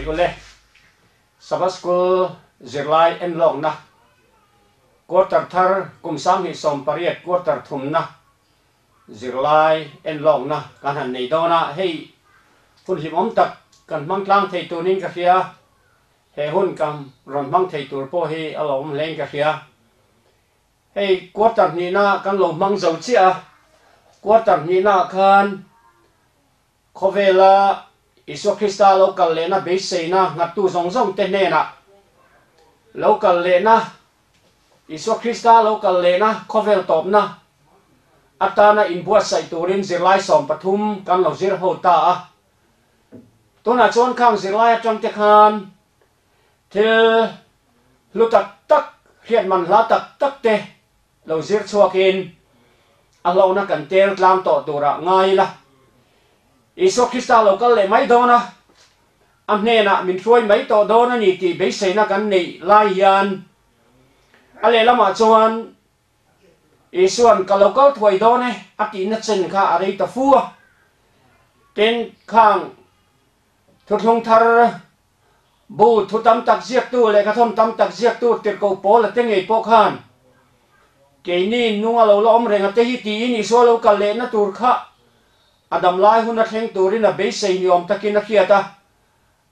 Chibai ule. Sabbath School zirlai enlawkna quarter thar kum 2018 quarter thumna zirlai enlawkna kan han nei dawn a, hei hun hlimawm tak kan hmang tlang thei tunin ka hria, he hun kan rawn hmang thei tur pawh hi a lawmawm hlein ka hria. Hei quarter hnihna kan lo hmang zo chiah a, quarter hnihnaah khan Khawvela Isua Krista lo kal lehna beiseina nghattu zawng zawng te hnenah lo kal lehna, Isua Krista lo kal lehna khawvel tawpna atana inbuatsaih turin zirlai 13 kan lo zir ho ta a. Tunah chuan khang zirlai atang te khan thil hlu tak tak, hriat man hla tak tak te Lo zir chhuakin a hlawhna kan tel tlang tawh turah ngai ila. Isua Krista lo kal leh mai dawn a, a hnenah min hruai mai tawh dawn a ni tih beiseina kan neih lai hian a lehlamah chuan Isua'n ka lo kal thuai dawn e a tihna chen kha a rei ta fu a. Tin, khang thuthlung thar Bu thu tam tak ziaktu, lehkhathawn tam tak ziaktu tirhkoh Paula te ngei pawh khan, Keini nunga lo la awm reng a te hi tiin Isua lo kal lehna tur kha a dam lai hun a thleng turin a beisei ni awm takin a hriat a.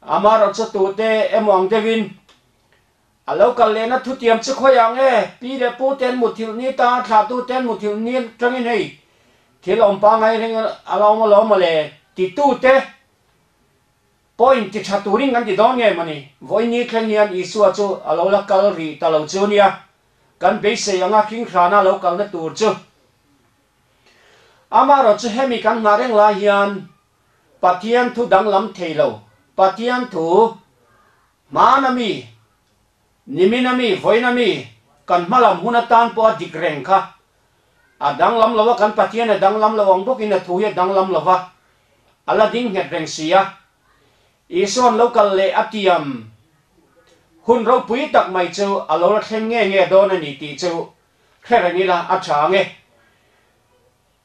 Amaherawhchu tute emaw ang deuhin a lo kal lehna thutiam chu khawi ang e, pi leh pu ten muthilh ni ta, thlahtu ten muthilh ni atangin hei thil awm pangngai reng a la awm alawm mawle titute Point ti tha turin kan ti dawn nge mawni? Vawiin thleng hian Isua chu a lo la kal rih ta lo chu nia, kan beisei anga hringhrana lo kalna tur chu. Amaherawh chu hemi kan nghah reng lai hian Pathian thu danglam thei lo, Pathian thu hmana mi, nimina mi, vawiina mi, kan hmalam hun atan pawh a dik reng kha. A danglam lo a, kan Pathian a danglam lo ang bawkin a thu hi a danglam lo va, a la ding nghet reng si a. Isua'n lo kal leh a tiam hun ropui tak mai chu a lo la thleng nge nge dawn a ni tih chu hre reng ila a tha ang e.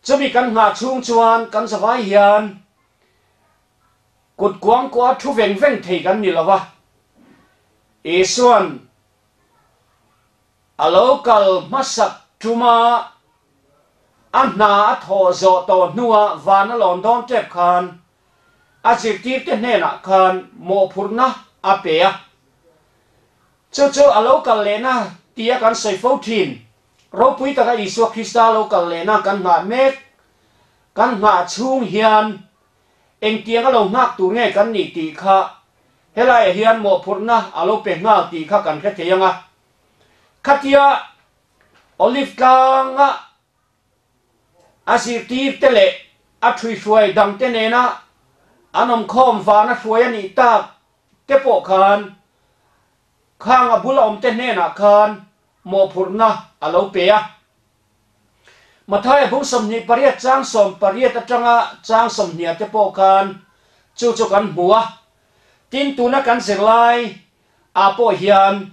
Chumi kan nghah chhung chuan kan zavai hian kut kuangkuah thu veng veng thei kan ni lo va, Isua'n A lo kal hmasak ṭuma a hna a thawh zawh tawh hnuah van a lawn dawn ṭep khan a zirtirte hnenah khan mawhphurhna a pe a. Chu chu a lo kal lehna tia kan sawi fo ṭhin. Ropui taka Isua Krista lo kal lehna kan nghah mek, kan nghah chhung hian engtiang a lo nghak tur nge kan nih tih kha Helaiah hian mawhphurhna a lo pe nghal tih kha kan hre thei ang a. Khatia Olive tlanga a zirtirte leh a ṭhuihruai dangte nena an awmkhawm vana hruai a nih tak te pawh khan khang a bula awmte hnenah khan mawhphurhna a lo pe a. Mathaia bung 28 chang 18 atanga chang 20 te pawh khan chu chu kan hmu a. Tin, tuna kan zirlai ah pawh hian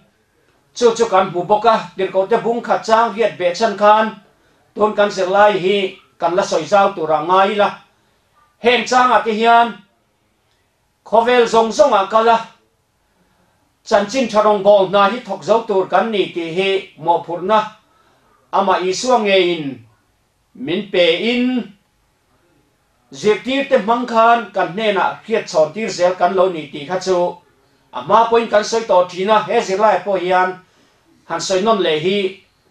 chu chu kan hmu bawk a, tirhkohte bung khat chang riat beh chhan khan tun kan zirlai hi kan la sawi zau tur ah ngai ila. Heng changah te hian khawvel zawng zawngah kal a, Chanchin tha rawngbâwl hna hi thawk zo tur kan ni tih hi mawhphurhna amah Isua ngeiin min pein zirtirte hmang khan kan hnenah hriat chhawntir zel kan lo ni tih kha chu a hma pawhin kan sawi tawh thin a, he zirlaiah pawh hian han sawi nawn leh hi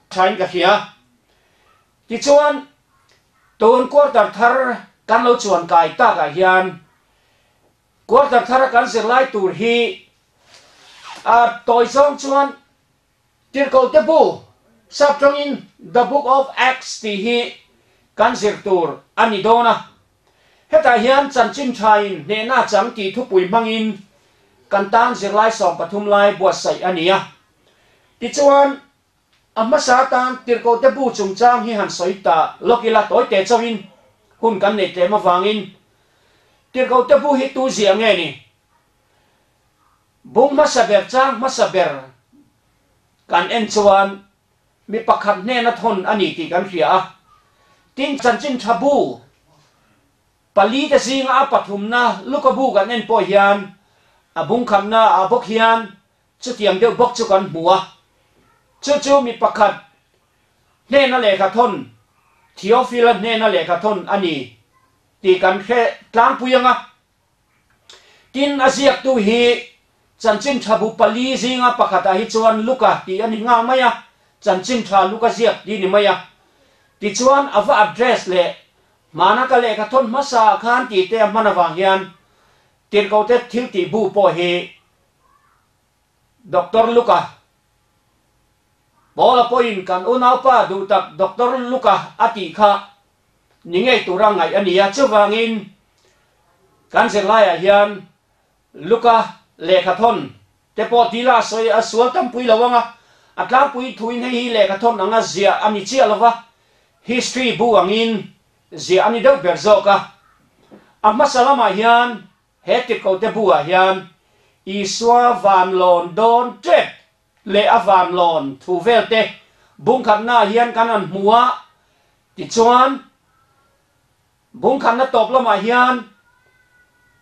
thain ka hria. Tichuan, tun quarter thar kan lo chuan kai takah hian Quarter thara kan zirlai tur hi a tawi zawng chuan Tirhkohte bu, sap tawngin The Book of Acts tih hi kan zir tur a ni dawn a. Hetah hian chanchin thain hnehna chang tih thupui hmangin kan tan zirlai 13 lai buatsaih a ni a. Tichuan, a hmasa atan Tirhkohte bu chungchang hi han sawi ta lawk ila tawi teh chauhin hun kan neih tlem avangin Tirhkohte bu hi tu ziah nge ni? Bung hmasa ber chang hmasa ber kan en chuan mi pakhat hnena thawn a ni tih kan hria a. Tin, chanchin tha bu pali te zinga a pathumna Luka bu kan en pawh hian A bung khatna ah bawk hian chutiang deuh bawk chu kan hmu a, chu chu mi pakhat hnena lehkha thawn, Theophila hnena lehkha thawn a ni tih kan hre tlangpui ang a. Tin, a ziaktu hi chanchin tha bu pali zinga pakhatah hi chuan Luka tih a ni nghal mai a, chanchin tha Luka ziak tih ni mai a. Tichuan, a va address leh hmana ka lehkha thawn hmasa ah khan tih te a hman avang hian Tirhkohte thil tih bu pawh hi Doctor Luka Paula pawhin kan unaupa duh tak Doctor Luka a tih kha ni ngei tura ngaih a ni a, chuvangin kan zirlaiah hian Luka lehkhathawn te pawh tila a sawi a sual tampui lo ang a, a tlangpui thuin hei hi lehkhathawn anga ziah a ni chiah lo va, history bu angin Ziah a ni deuh ber zawk a. A hmasa lamah hian he Tirhkohte bu-ah hian Isua vanlawn dawn tep leh a vanlawn thu velte bungkhatnaah hian kan han hmu a, tichuan bungkhatna tawp lamah hian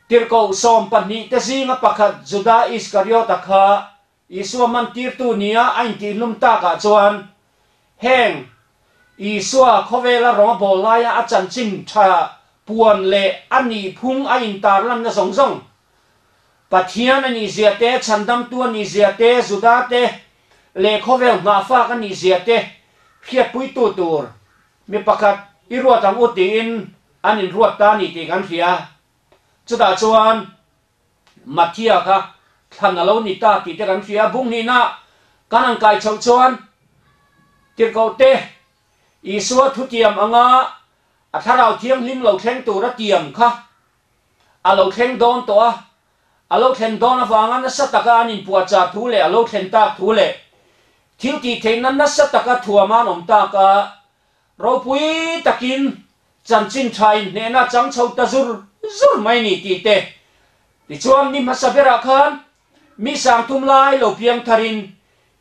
Tirhkoh 12 te zinga pakhat Juda Iskariota kha Isua mantirtu nia a intihlum takah chuan heng Isua khawvela rawng a bawl laia a chanchin tha puan leh a nihphung a intarlanna zawng zawng, Pathian a nihzia te, chhandamtu a nihzia te, Juda te leh khawvel nghahfak a nihzia te hriatpuitu tur mi pakhat i ruat ang u tiin an inruat ta a ni tih kan hria. Chutah chuan. Matthia kha thlan a lo ni ta tih te kan hria. Bung hnihna kan han kai chhoh chuan Tirhkohte Isua thutiam anga a thlarau thianghlim lo thleng tur a tiam kha a lo thleng dawn tawh a, a lo thlen dawn avanga nasa taka an inpuahchah thu leh a lo thlen tak thu leh thil tih theihna nasa taka thuam an awm tak a, Ropui takin chanchin tha in hnehna chang chho ta zur zur mai ni tih te. Tichuan ni hmasa berah khan mi sang thum lai lo piang tharin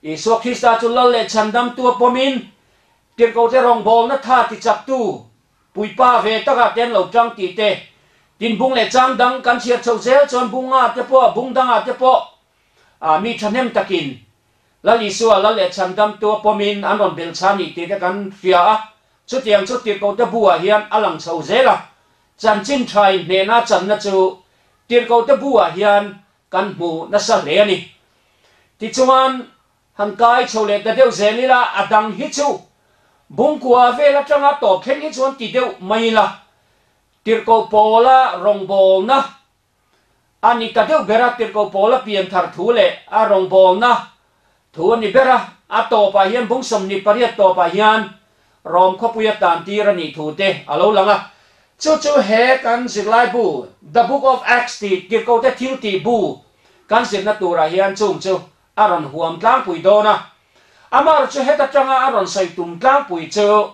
Isua Krista chu Lal leh Chhandamtu a pawmin Tirhkohte rawngbawlna tha tichaktu puipa ve takah te an lo tang tih te. Tin bung leh chang dang kan chhiar chho zel chuan bungah te pawh bung dangah te pawh mi thahnem takin Lal Isua Lal leh Chhandamtu a pawmin an rawn belh chhan nih tih te kan hria a, chutiang chu Tirhkohte bu-ah hian a lang chho zel a, chanchin thain hnehna channa chu Tirhkohte bu-ah hian kan hmu nasa hle a ni. Tichuan, han kai chho leh ta deuh zel ila, a dang hi chu bungkua vel atanga tawp thleng hi chuan ti deuh mai ila, Tirhkoh Pawla rawngbawlna A ni ta deuh ber a, Tirhkoh Paula pian thar thu leh a rawngbawlna thu a ni ber a, a tawpah hian bung 28 tawpah hian Rom khawpuia tan tir a nih thu te a lo lang a. Chu chu he kan zirlai bu The Book of Acts tih Tirhkohte thil tih bu kan zirna turah hian chung chu a rawn huam tlangpui dawn a. Amah chu heta tanga a rawn sawi tum tlangpui chu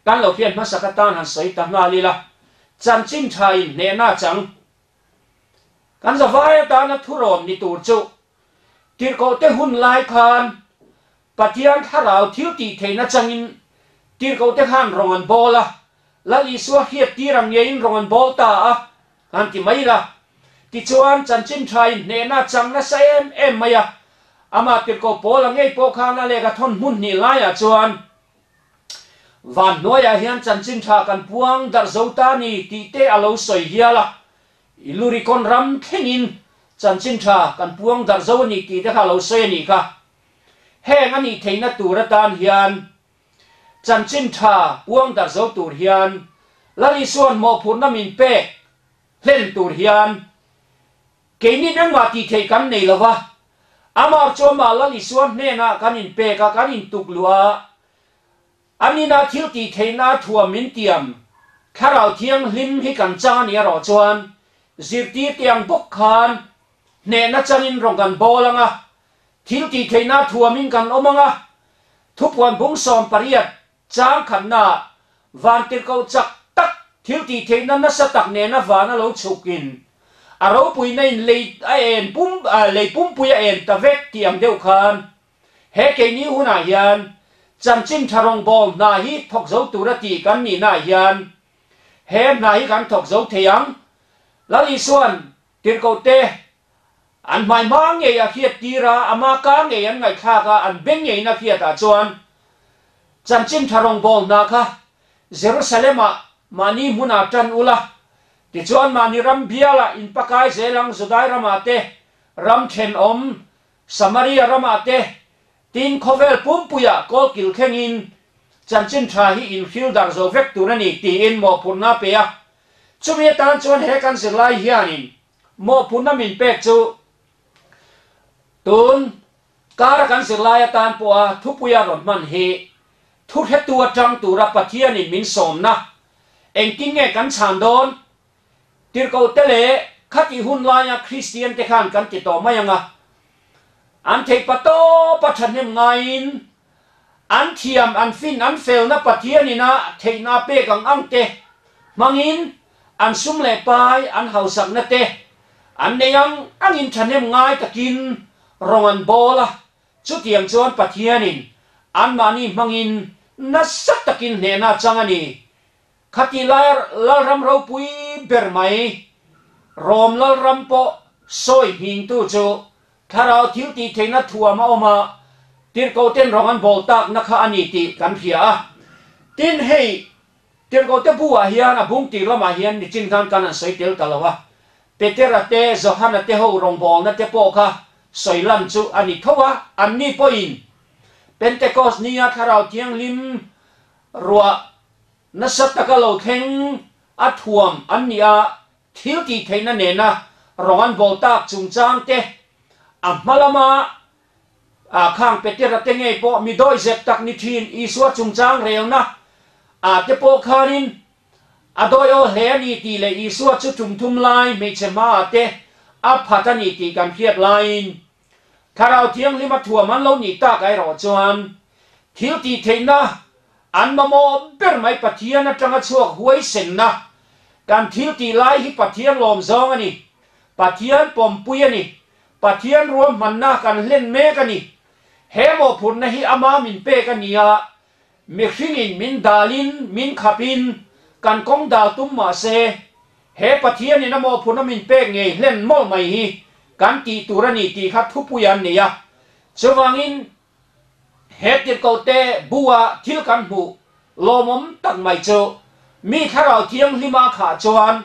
Kan lo hriat hmasak atan han sawi ta nghal ila, chanchin tha in hnehna chang kan zavai atana thurawn ni tur chu Tirhkohte hun lai khan Pathian thlarau thil tih theihna changin Tirhkohte khan rawng an bawl a, Lal Isua hriat tir ang ngeiin rawng an bawl ta a, han ti mai ila. Tichuan chanchin tha in hnehna chang nasa em em mai a, amah Tirhkoh Paula ngei pawh khan a lehkha thawn hmun hnih laiah chuan, Van hnuaiah hian chanchin tha kan puang darh zo ta ni tih te a lo sawi hial a, Illuricon ram thlengin chanchin tha kan puang darh zo a ni tih te kha a lo sawi a nih kha. Heng a nih theihna tur atan hian chanchin tha puang darh zo tur hian Lal Isua'n mawhphurhna min pek hlen tur hian Keini engmah tih theih kan nei lo va, amah chu amah Lal Isua hnenah kan inpek a, kan intuk luh a, an inah thil tih theihna thuam min tiam, Thlarau Thianghlim hi kan chang a nih erawh chuan zirtir te ang bawk khan hnehna changin rawn kan bawl ang a, thil tih theihna thuamin kan awm ang a, thupuan bung 18 Chang khatnaah vantirhkoh chak tak thil tih theihna nasa tak nena van a lo chhukin a ropuina in lei a en pum lei pumpui a en ta vek tih ang deuh khan he keini hunah hian chanchin tha rawngbâwl hna hi thawk zo tura tih kan nihnaah hian he hna hi kan thawk zo thei ang. Lal Isua'n tirhkohte. An hmai hma ngei a hriat tir a, ama ka ngei an ngaihthlak a, an beng ngeiin a hriat ah chuan chanchin tha rawngbâwl hna kha Jerusalem-ah mahni hmunah ṭan ula, tichuan mahni ram bialah in pakai zel ang Judai ramah te, ram ṭhenawm Samaria ramah te, tin khawvel pumpuiah kawlkil thlengin chanchin ṭha hi in hril darh zo vek tur a ni tiin mawhphurhna a pe a. Chumi atan chuan he kan zirlai hianin mawhphurhna min pek chu tun kara kan zirlai atan pawha thupuia rawn hman hi thuhretu atang tura Pathianin min sawmna engtin nge kan chhan dawn? Tirhkohte leh khatih hun laia Kristian te khan kan ti tawh mai ang a, an theih pa tawpa thahnem ngaiin an thiam, an fin, an felna Pathianin a theihna a pek ang ang te hmangin an sum leh pai, an hausakna te an nei ang angin thahnem ngai takin rawng an bawl a, chutiang chuan Pathianin anmahni hmangin nasa takin hnehna a chang a ni. Khati lai Lalram ropui ber mai, Rom Lalram pawh sawi hmingtu chu thlarau thil tih theihna thuam a awm a, tirhkohten rawng an bawl takna kha a ni tih kan hria a. Tin, hei tirhkohte bu-ah hian a bung tir lamah hian nichin khan kan han sawi tel ta lo a, Petera te, Johana te ho rawngbawlna te pawh kha sawi lan chu a ni tho a, anni pawhin Pentecost nia thlarau thianghlim ruah Nasa taka lo thleng a thuam an nih a, thil tih theihna nena rawng an bawl tak chungchang te, a hma lama a khang Petera te ngei pawh mi dawihzep tak ni thin Isua chungchang relna ah te pawh khanin a dawi aw hle a ni tih leh Isua chu tum thum lai hmeichhe hmaah te a phat a ni tih kan hriat laiin Thlarau Thianghlima thuam an lo nih tak erawh chuan thil tih theihna An mamawh ber mai Pathian atanga chhuak huaisenna kan thil tih lai hi Pathian lawm zawng a ni. Pathian pawmpui a ni. Pathian ruahmanna kan hlen mek a ni. He mawhphurhna hi ama min pek a ni a, mihringin min dalin min khapin kan kawng dal tum mah se, he Pathianin a mawhphurhna min pek ngei hlen mawlh mai hi kan tih tur a ni tih kha thupui an nei a. Chuvangin He tirhkohte bu-a thil kan hmuh lawmawm tak mai chu, mi thlarau thianghlima khah chuan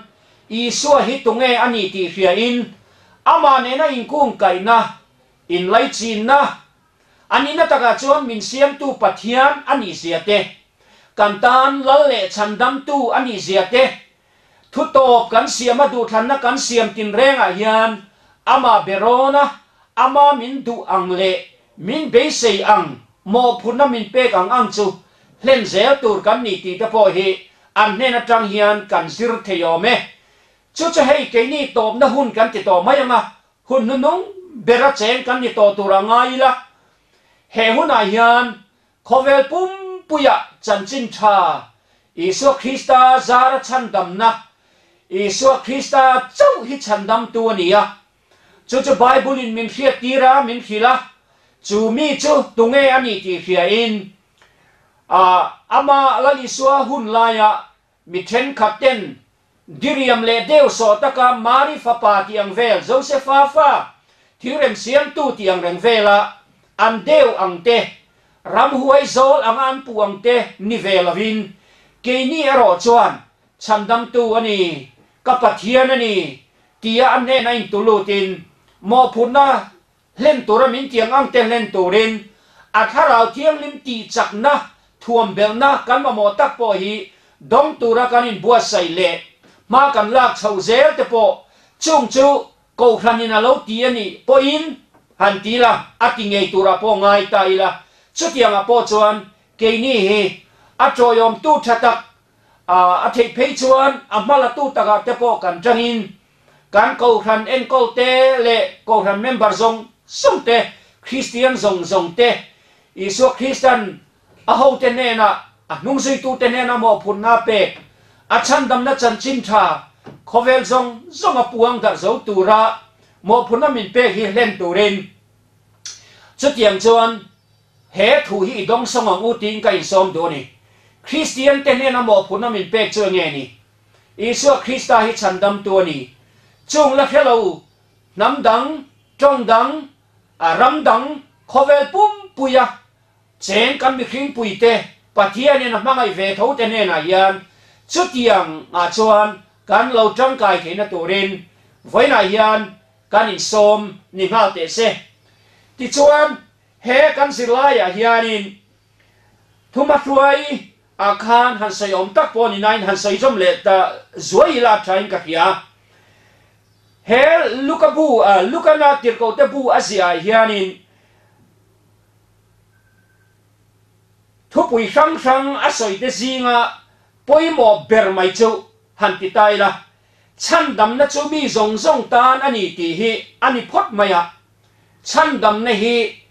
Isua hi tunge a ni tih hriain, amah nena inkungkaihna, inlaichinna, a nihna takah chuan min siamtu Pathian a nihzia te, kan tan Lal leh Chhandamtu a nihzia te, Thutawp kan siama duhthlanna kan siam tinrengah hian amah berawna ama min duh ang leh min beisei ang mawhphurhna min pek ang ang chu hlen zel tur kan ni tih te pawh hi an hnen atang hian kan zir thei awm e. Chu chu hei keini tawpna hun kan ti tawh mai ang a, hun hnuhnung bera cheng kan ni tawh tur a ngai ila. He hunah hian Khawvel pumpuia chanchin tha, Isua Krista zara chhandamna, Isua Krista chauh hi chhandamtu a ni a. Chu chu Bible-in min hriattir a, min hrilh a. Chu mi chu tunge a nih tih hriain, amah Lal Isua hun laia mi thenkhat ten diriam leh deuh sawh taka Mari fapa tih ang vel, Josefa fa, thirem siamtu tih ang reng vela an deuh ang te, ramhuai zawl anga an puh ang te ni ve lovin, keini erawh chuan chhandamtu a ni, ka Pathian a ni tia a hnena intulutin mawhphurhna Hlen tura min tiang ang te hlen turin a thlarau thianghlim tih chakna, thuam belhna kan mamawh tak pawh hi dawng tura kan inbuatsaih leh hma kan lak chhoh zel te pawh chung chu Kohhranin a lo ti a nih pawhin han ti ila, a ti ngei turah pawh ngai ta ila, chutiangah pawh chuan keini hi a tawiawmtu tha tak a theih phei chuan a hma latu takah te pawh kan tangin Kan Kohhran enkawl te leh Kohhran member zawng zawng te, Kristian zawng zawng te, Isua Kristan a hote hnenah, a hnungzuitute hnena mawhphurhna a pek, a chhandamna chanchin tha khawvel zawng zawng a puang darh zo tura mawhphurhna min pek hi hlen turin chutiang chuan he thu hi i dawngsawng ang u tiin ka insawm duh a ni. Kristian te hnena mawhphurhna min pek chu enge ni? Isua Krista hi chhandamtu a ni. Chung la hre lo hnam dang Tawng dang, ram dang, khawvel pumpuia cheng kan mihringpuite Pathianin a hmangaih ve tho te hnenah hian chutiang ah chuan kan lo tangkai theihna turin vawiinah hian kan insawm ni nghal teh se. Tichuan, he kan zirlaiah hianin Thumahruai ah khan han sawi awm tak pawh ni nain han sawi zawm leh ta zuai ila a thain ka hria. He Luka bu, Lukana tirhkohte bu a ziah ah hianin thupui hrang hrang a sawite zinga pawimawh ber mai chu han ti ta ila, chhandamna chu mi zawng zawng tan a ni tih hi a ni phawt mai a. Chhandamna hi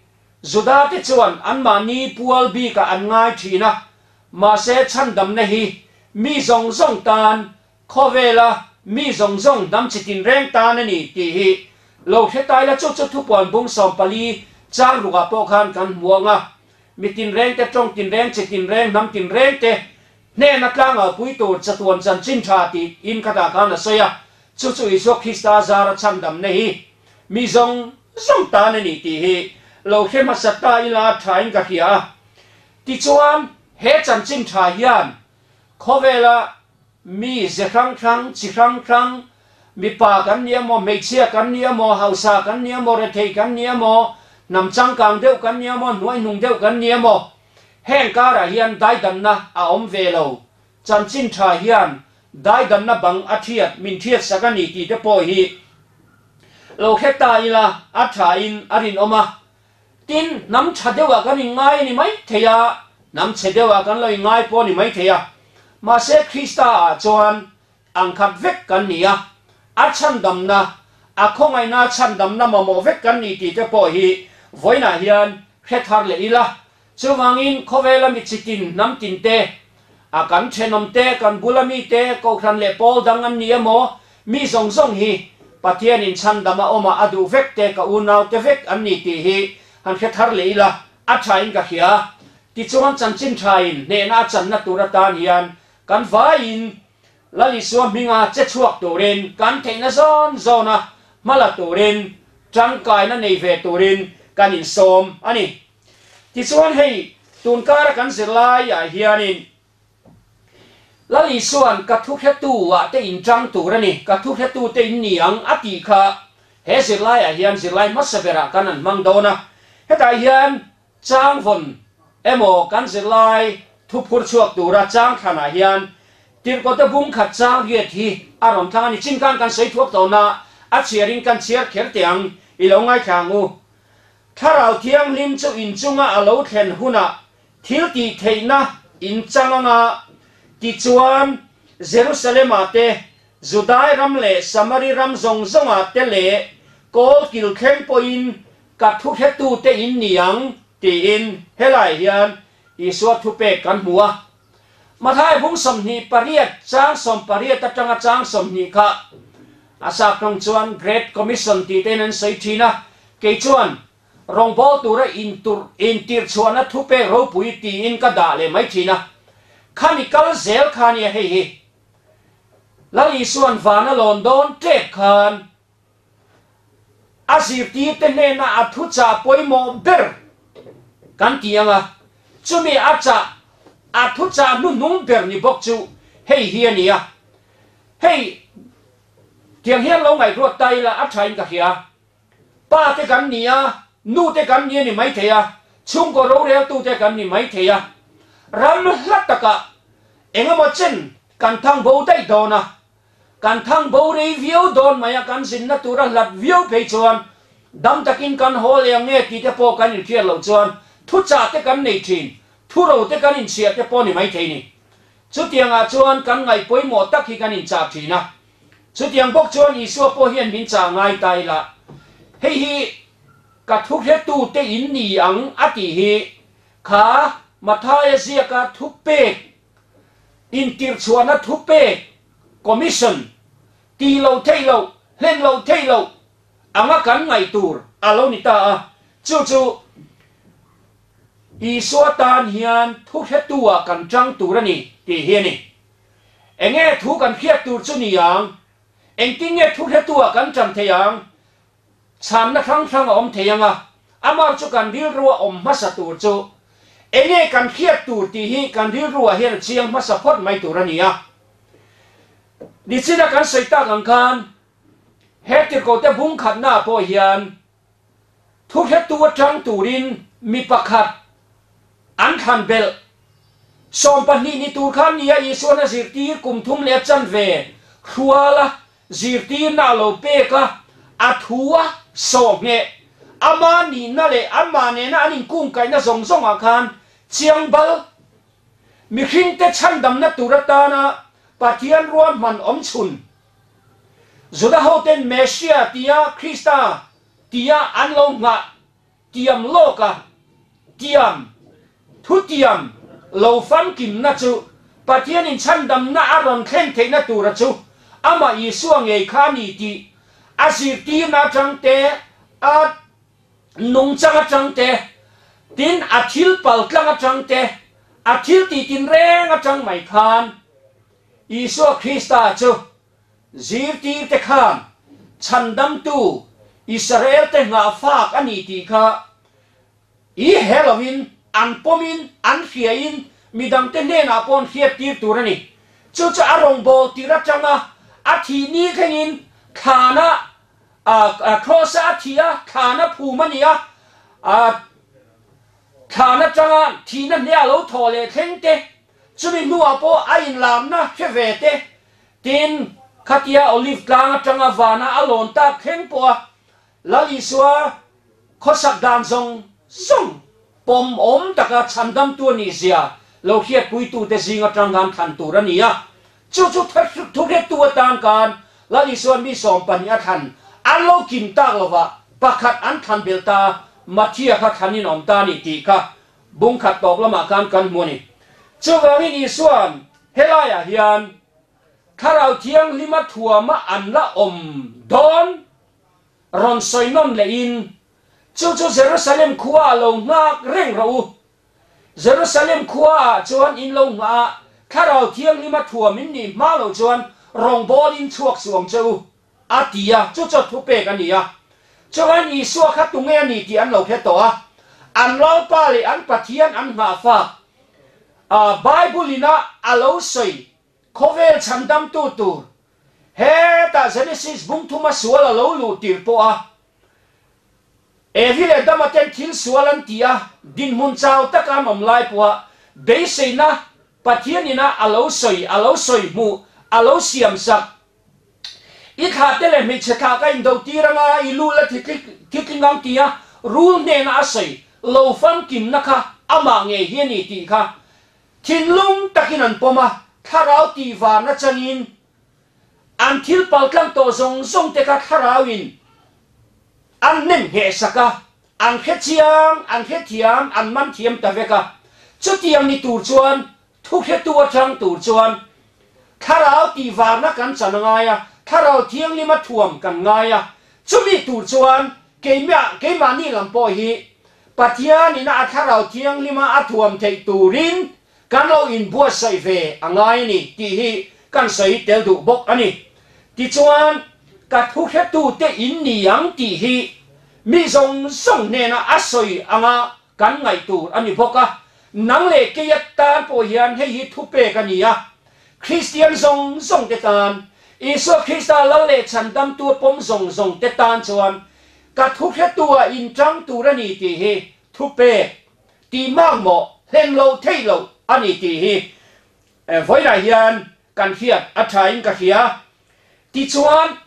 Judate chuan anmahni pual bikah an ngai thin a, mahse chhandamna hi mi zawng zawng tan, khawvela mi zawng zawng hnam chi tinreng tan a ni tih hi lo hre tai la, chu chu thupuan bung 14 chang rukah pawh khan kan hmu ang a, mi tinrengte, tawng tinreng, chi tinreng, hnam tinrengte hnena tlangau-pui tur chatuan chanchin tha tih in khatah khan a sawi a, chu chu Isua Krista zara chhandamna hi mi zawng zawng tan a ni tih hi lo hre hmasa ta ila thain ka hria a. Tichuan, he chanchin tha hian khawvela mi ze hrang hrang, chi hrang hrang, mipa kan ni emaw, hmeichhia kan ni emaw, hausa kan ni emaw, rethei kan ni emaw, hnam changkang deuh kan ni emaw, hnuaihnung deuh kan ni emaw, heng karah hian daidanna a awm ve lo. Chanchin tha hian daidanna bang a thiat, min thiat sak a ni tih te pawh hi lo hre ta ila a tha in a rinawm a. Tin, hnam tha deuhah kan inngai a ni mai thei a, hnam chhe deuhah kan lo inngai pawh a ni mai thei a. Mahse Krista ah chuan angkhat vek kan ni a, a chhandamna, a khawngaihna chhandamna mamawh vek kan ni tih te pawh hi vawiinah hian hre thar leh ila. Chuvangin khawvela mi chitin hnam tin te, a kan thenawm te, kan bula mi te, kohhran leh pawl dang an ni emaw, mi zawng zawng hi Pathianin chhandam a awmah a duh vek te, ka unau te vek an ni tih hi han hre thar leh ila, a thain ka hria. Tichuan chanchin thain hnehna a channa tur atan hian kan vaiin Lal Isua hminga che chhuak turin kan theihna zawn zawna hmala turin tangkaina nei ve turin kan insawm a ni. Tichuan hei tunkara kan zirlaiah hianin Lal Isua'n ka thuhretu ah te in tang tur a ni, ka thuhretu te in ni ang a tih kha he zirlaiah hian zirlai hmasa berah kan han hmang dawn a. Hetah hian changvawn emaw kan zirlai thuphur chhuak tura chang thlanah hian tirhkawte bung khat chang riat hi a rawn thlang a ni. Chin khan kan sawi thuak tawhna a chhiarin kan chhiar kher teh ang i lo ngaithla ang u. Thlarau Thianghlim chu inchunga a lo thlen hunah thil tih theihna in chang anga, tichuan Jerusalem-ah te, Judai ram leh Samari ram zawng zawngah te leh kawl kil thleng pawhin ka thuhretute in ni ang, tiin helai hian Isua thupek kan hmu a. Mathai bung 28 chang 18 atanga chang 20 kha a sap tawng chuan Great Commission tih tein an sawi thin a, kei chuan rawngbâwl tura intur intirhchhuahna thupek ropui tiin ka dah leh mai thin a, khami kal zel kha nia hei hi Lal Isua'n van a lawn dawn tep khan A zirtirte hnena a thuchah pawimawh ber kan ti ang a, chumi a chah, a thuchah hnuhnung ber ni bawk chu hei hi a ni a. Hei, tiang hian lo ngaihruat ta ila a thain ka hria. Pa te kan ni a, nu te kan ni a ni maithei a, chhungkaw roreltute kan ni maithei a. Ram hla takah engemaw chen kan thang bo daih dawn a, Kan thang bo rei viau dawn mai a, kan zinna tura hlat viau phei chuan dam takin kan haw leh ang nge tih te pawh kan inhriat loh chuan thuchah te kan nei thin, thuro te kan inchhiah te pawh ni maithei ni. Chutiangah chuan kan ngaih pawimawh tak hi kan inchah thin a. Chutiang bawk chuan Isua pawh hian min chah ngai ta ila, hei hi ka thuhretute in ni ang a tih hi kha Mathaia ziaka thupek Intirhchhuahna thupek, commission, tih loh theih loh, hlen loh theih loh anga kan ngaih tur a lo ni ta a, chu chu Isua tan hian thuhretu-ah kan tang tur a ni tih hi a ni. Enge thu kan hriat tur chu ni ang? Engtin nge thuhretu-ah kan tan thei ang? Chhanna hrang hrang a awm thei ang a, amah chu kan rilrua awm hmasa tur chu enge kan hriat tur tih hi kan rilruah hian a chiang hmasa phawt mai tur a ni a. Nichina kan sawi tak ang khan he tirhkohte bung khatnaah pawh hian Thuhretu atang turin mi pakhat an thlan belh. 12 ni tur khan nia Isuan a zirtir kum thum leh a chanve hruala zirtirna a lo pek a, a thu a sawh ngheh. Ama nihna leh anmah nena an inkungkaihna zawng zawngah khan chiang bal mihringte chhandamna tur atana Pathian ruahman awm chhun Juda hoten Messia tia Krista tia an lo nghah tiam lawk a, tiam, thutiam lo famkimna chu Pathianin chhandamna a rawn thlen theihna tura chu amah Isua ngei kha a ni tih a zirtirna atang te, a nungchang atang te, tin a thil paltlang atang te, a thil tih tinreng atang mai khan Isua Krista chu zirtirte khan chhandamtu Israelte nghahfak a ni tih kha i he lovin an pawmin an hriain midangte hnenah pawh an hriattir tur a ni. Chu chu a rawngbâwl tir atanga a thih ni thlengin thlana Kraws-a a thih a, thlana phum a ni a, thlan atanga thihna hneh a lo thawh leh thleng te, Chumi hnuah pawh a inlamna hre ve te, tin, khatia Olive tlang atanga vana a lawn tak thleng pawha Lal Isua khawsak dan zawng zawng pawm awm taka chhandamtu a nih zia lo hriatpuitute zing atang khan thlan tur a ni a. Chu chu thuhrettu atan khan Lal Isua'n mi 12 a thlan an lo kim tak lovah pakhat an thlan belh ta, Mathia kha thlanin awm ta a ni tih kha Bung khat tawp lamah khan kan hmu a ni. Chuvangin Isua'n helaiah hian Thlarau Thianghlima thuama an la awm dawn rawn sawi nawn lehin, Chu chu Jerusalem khuaah lo nghak reng rawh u. Jerusalem khuaah chuan in lo nghah a, Thlarau Thianghlima thuam in nih hma loh chuan rawngbawlin chhuak suh ang che u, a ti a, chu chu thupek a ni a. Chuan Isua kha tunge a ni tih an lo hre tawh a, an Lalpa leh an Pathian an nghahfak a, Bible ina a lo sawi khawvel chhandamtu tur hetah Genesis bung thuma sual a lo luh tir pawh a, Evi leh Adama ten thil sual an ti a, dinhmun chau taka an awm lai pawha beiseina Pathian ina a lo sawi, a lo sawi hmuh, a lo siamsak I thla te leh hmeichhe thla ka indo tir anga i lu la thitling ang tia rul hnena a sawi lo famkimna kha amah ngei hi a ni tih kha thinlung takin an pawm a, thlarau tihvarna changin an thil paltlang tawh zawng zawng te kha thlarauin an hnem ngheh sak a, an hrechiang, an hrethiam, an man thiam ta vek a. Chutiang ni tur chuan Thuhretu atang tur chuan Thlarau tihvarna kan chan a ngai a, Thlarau Thianghlima thuam kan ngai a. Chumi tur chuan keimah keimahni lam pawh hi Pathianin a Thlarau Thianghlima a thuam theih turin kan lo inbuatsaih ve a ngai a ni tih hi kan sawi tel duh bawk a ni. Tichuan, ka thuhretute in ni ang tih hi mi zawng zawng hnena a sawi anga Kan ngaih tur a ni bawk a, nang leh keia tan pawh hian hei hi thupek a ni a, Kristian zawng zawng te tan, Isua Krista Lal leh Chhandamtu a pawm zawng zawng te tan chuan ka thuhretu-ah in tang tur a ni tih hi thupek tih makmawh hlen loh theih loh a ni tih hi vawiinah hian kan hriat a thain ka hria. Tichuan,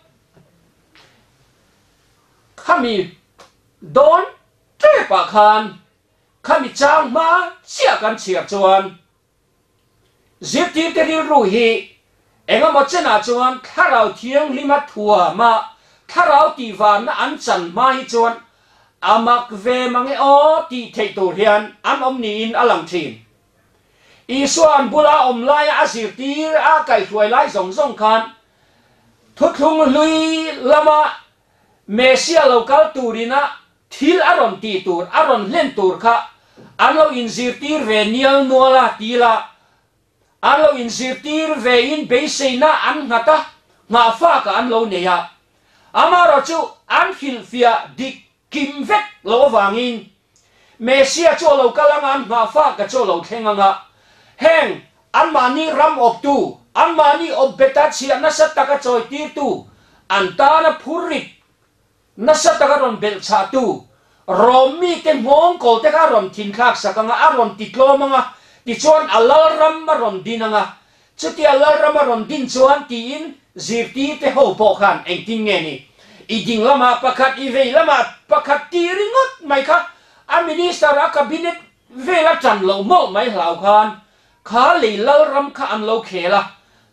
khami dawn Tepah khan khami chang hma chiah kan chhiar chuan zirtirte rilru hi engemaw chenah chuan Thlarau Thianghlima thuama Thlarau tihvarna an chan hma hi chuan a mak ve mange aw tih theih tur hian an awm niin a lang thin. Isua an bula awm laia a zirtir a kaihhruai lai zawng zawng khan thuthlung hlui lama Messia lo kal turina thil a rawn tih tur, a rawn hlen tur kha an lo inzirtir ve nial nual a ti la, an lo inzirtir vein beiseina an nghat a, nghahfakah an lo nei a. Amaherawhchu an hrilhfiah dik kim vek loh avangin Messia chu a lo kal anga an nghahfak a chu a lo thleng anga heng anmahni ram awptu, anmahni awpbeta chhiah nasa taka chawitirtu, an tana phurrit Nasa taka rawn belh chhahtu Rom mite nghawng kawl te kha a rawn thinthlak sak anga, a rawn ti tlawm anga, tichuan a lalram a rawn din anga. Chutia lalram a rawn din chuan tiin zirtirte ho pawh khan engtin nge ni? I ding lamah pakhat, i vei lamah pakhat tih ringawt mai kha a minister, a cabinet vel a tan loh mawlh mai hlau khan kha lei lalram kha an lo khel a,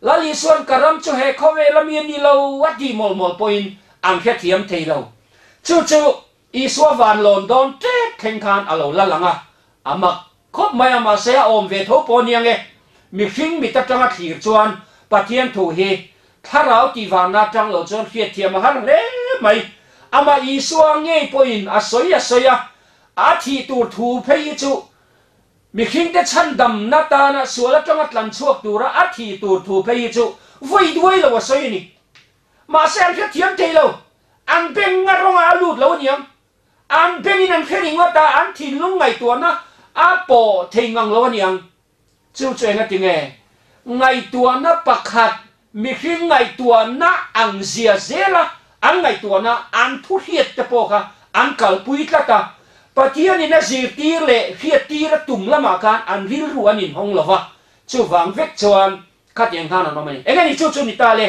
Lal Isuan ka ram chu he khawvel ami a ni lo a tih mawlh mawlh pawhin an hrethiam thei lo. Chu chu Isua van lawn dawn tep thleng khan a lo la lang a, a mak khawp mai a mahse a awm ve tho pawh aniang e. Mihring mit atanga thlir chuan Pathian thu hi thlarau tih vanna atang lo chuan hriatthiam a har hle mai. Amah Isua ngei pawhin a sawi a sawi a, a thih tur thu phei hi chu Mihringte chhandamna tana sual atanga tlan chhuak tura a thi tur thu phei hi chu vawi duai lo a sawi a ni. Mahse an hrethiam thei lo, an beng a rawngah a lut lo aniang. An bengin an hre ringawt a, an thinlung ngaihtuahna a pawh thei ngang lo aniang. Chu chu engati nge? Ngaihtuahna pakhat mihring ngaihtuahna ang zia zela an ngaihtuahna an thu hriat te pawh kha an kalpui tlat a, Pathianin a zirtir leh hriattir a tum lamah khan an rilru an inhawng lo va, chuvang vek chuan khatiang khan an awm a ni. Eng a ni chu chu ni ta le?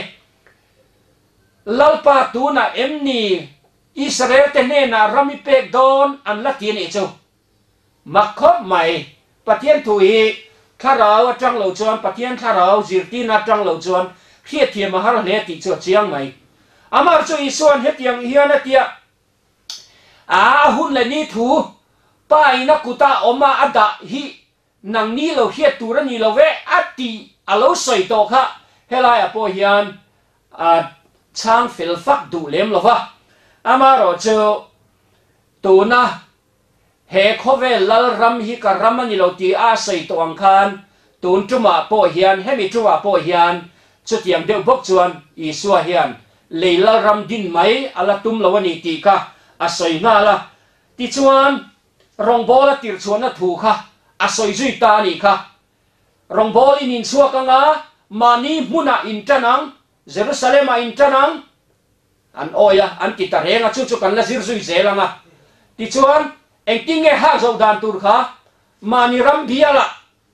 Lalpa tunah em ni Israel te hnenah ram i pek dawn an la ti a nih chu? Mak khawp mai, Pathian thu hi thlarau atang lo chuan, Pathian thlarau zirtirna atang lo chuan hriatthiam a har hle tih chu a chiang mai. Amah chu Isua'n hetiang hian a tia, A hun leh ni thu, Pa in a kuta awm a a dah hi nang ni lo hriat tur a ni lo ve a tih a lo sawi tawh kha helaiah pawh hian a chhang fel fak duh lem lo va. Amaherawhchu tuna He khawvel lal ram hi ka ram a ni lo tih a sawi tawh ang khan tun tumah pawh hian, hemi tumah pawh hian chutiang deuh bawk chuan Isua hian lei lal ram din mai a la tum lo a ni tih kha a sawi nghal a. Tichuan, rawngbawla tirhchhuahna thu kha a sawi zui ta a nih kha. Rawngbawlin inchhuak anga mahni hmunah intan ang, Jerusalem-ah intan ang, An awi a, an ti ta reng a, chu chu kan la zir zui zel ang a. Tichuan, engtin nge hak zoh dan tur kha? Mahni ram bialah,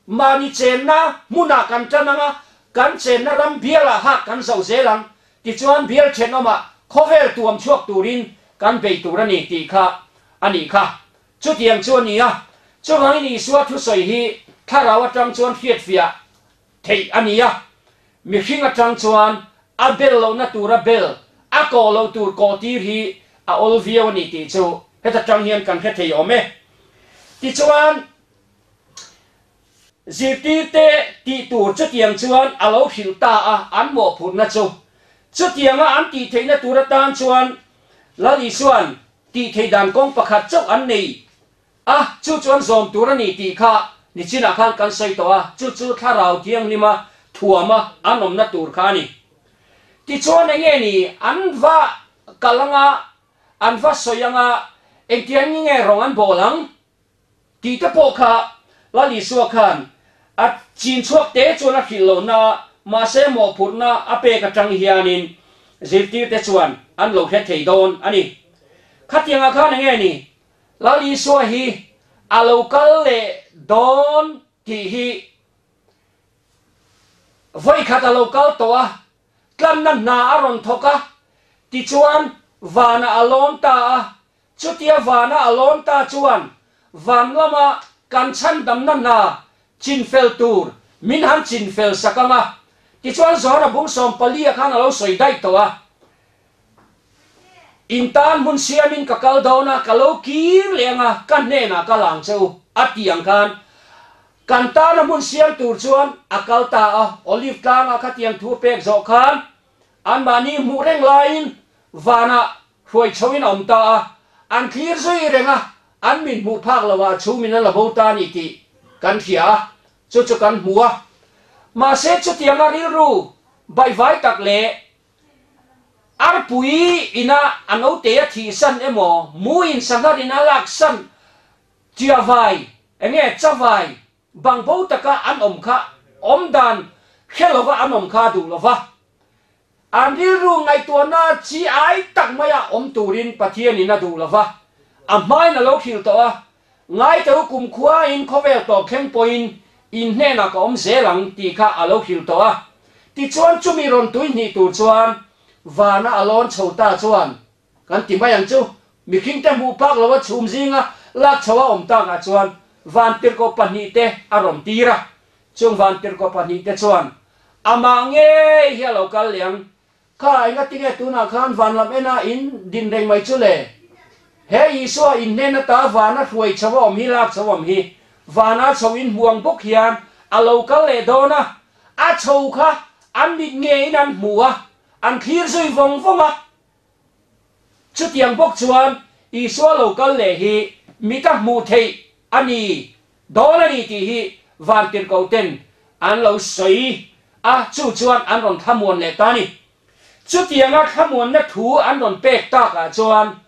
mahni chenna hmunah kan tan ang a, kan chenna ram bialah hak kan zoh zel ang. Tichuan, bial thenawmah khawvel tuam chhuak turin kan bei tur a ni tih kha a nih kha. Chutiang chu a ni a, chuvangin Isua thusawi hi thlarau atang chuan hriatfiah theih a ni a, mihring atang chuan a bel lohna tura bel, a kawh loh tur kawh tir hi a awl viau a ni tih chu heta tang hian kan hre thei awm e. Tichuan, zirtirte tih tur chutiang chuan a lo hrilh ta a, an mawhphurhna chu. Chutianga an tih theihna tur atan chuan Lal Isua'n tih theih dan kawng pakhat chauh an nei A, chu chuan zawm tur a ni tih kha nichinah khan kan sawi tawh a, chu chu Thlarau Thianghlima thuama an awmna tur kha a ni. Tichuan enge ni an va kal anga, an va sawi anga, engtiang nge rawng an bawl ang tih te pawh kha Lal Isua khan a chin chhuak te chuan a hrilh lohna, mahse mawhphurhna a pek atang hianin zirtirte chuan an lo hre thei dawn a ni. Khatiangah khan enge ni Lal Isua hi a lo kal leh dawn tih hi vawikhat a lo kal tawh a, tlanna hna a rawn thawk a, tichuan vanah a lawn ta a, chutia vana a lawn ta chuan van lama kan chhandamna hna chinfel tur min han chinfel sak ang a, tichuan Zohana bung 14 khan a lo sawi daih tawh a. In tan hmun siamin ka kal dawn a, ka lo kir leh ang a, ka hnenah ka lang che u, a ti ang khan. Kan tana hmun siam tur chuan a kal ta a, Olive tlangah khatiang thu pek zawh khan anmahni hmuh reng laiin vanah hruai chhoin a awm ta a, an thlir zui reng a, an min hmuh phak loah chhumin an la bo ta a ni tih kan hria a, chu chu kan hmu a. Mahse chutianga rilru baihvai tak leh. Arpui ina a note a thihsan emaw, muin sangharin a laksan chiavai, enge chavai, bangbo taka an awm kha awm dan hre lova an awm kha duh lova, an rilru ngaihtuahna chi ai tak maia awm turin Pathianin a duh lova, a hmain a lo hrilh tawh a, Ngaiteu kumkhuain khawvel tawp thleng pawhin in hnenah ka awm zel ang tih kha a lo hrilh tawh a. Tichuan chumi rawn tui hnih tur chuan vana a lawn chho ta chuan kan ti mai ang chu, mihringte hmuh phak loa chhum zinga lak chho a awm takah chuan vantirhkoh pahnihte a rawn tir a. Chung vantirhkoh pahnihte chuan amah ngei hi a lo kal leh ang. Kha engatinge tunah khan van lam ena in din reng mai chu le? He Isua in hnen ata vana hruai chho a awm hi lak chho a awm hi vana chho in hmuang bawk hian a lo kal leh dawn a, a chho kha an mit ngeiin an hmu a, an thlir zui vawng vawng a. Chutiang bawk chuan Isua lo kal leh hi mita hmuh theih a ni Dawn a ni tih hi vantirhkohten an lo sawi a, chu chuan an rawn thlamuan leh ta a ni. Chutianga thlamuanna thu an rawn pek takah chuan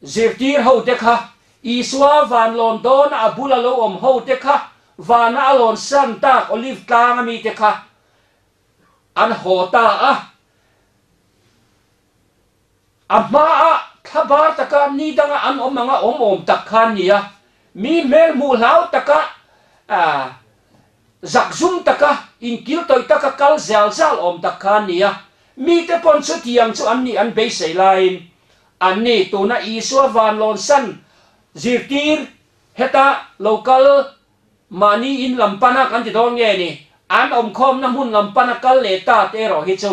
zirtir hote kha, Isua van lawn dawna a bula lo awm hote kha, vana a lawn san tak Olive tlanga mite kha an haw ta a. A hmaah thlabar taka ni danga an awm anga awm awm tak kha an ni a, mi hmel hmuh hlau taka zakzum taka inkil tawih taka kal zal zal awm tak kha an ni a, mite pawn chutiang chu an nih an beisei laiin an ni tuna Isua vanlawnsan zirtir heta lo kal Mahni in lam pana kan ti dawn nge ni? An awmkhawmna hmun lam pana kal leh ta te erawh hi chu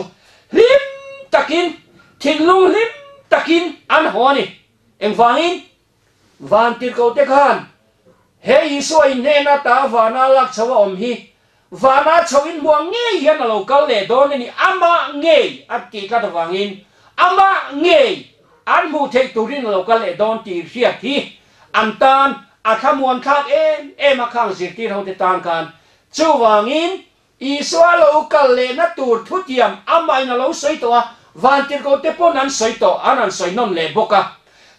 hlim takin, thinlung hlim takin an haw a ni. Engvangin? Vantirhkoh te khan he Isua in hnena ta vana lak chho a awm hi vana chho in hmuang ngei hian a lo kal leh dawn a ni, amah ngei a tih tlat avangin amah ngei an hmuh theih turin a lo kal leh dawn tih hriat hi An tan a thlamuan thlak em em a khang zirtir hote tan khan. Chuvangin, Isua lo kal lehna tur thutiam amahin a lo sawi tawh a, vantirhkohte pawn an sawi tawh, an han sawi nawn leh bawk a.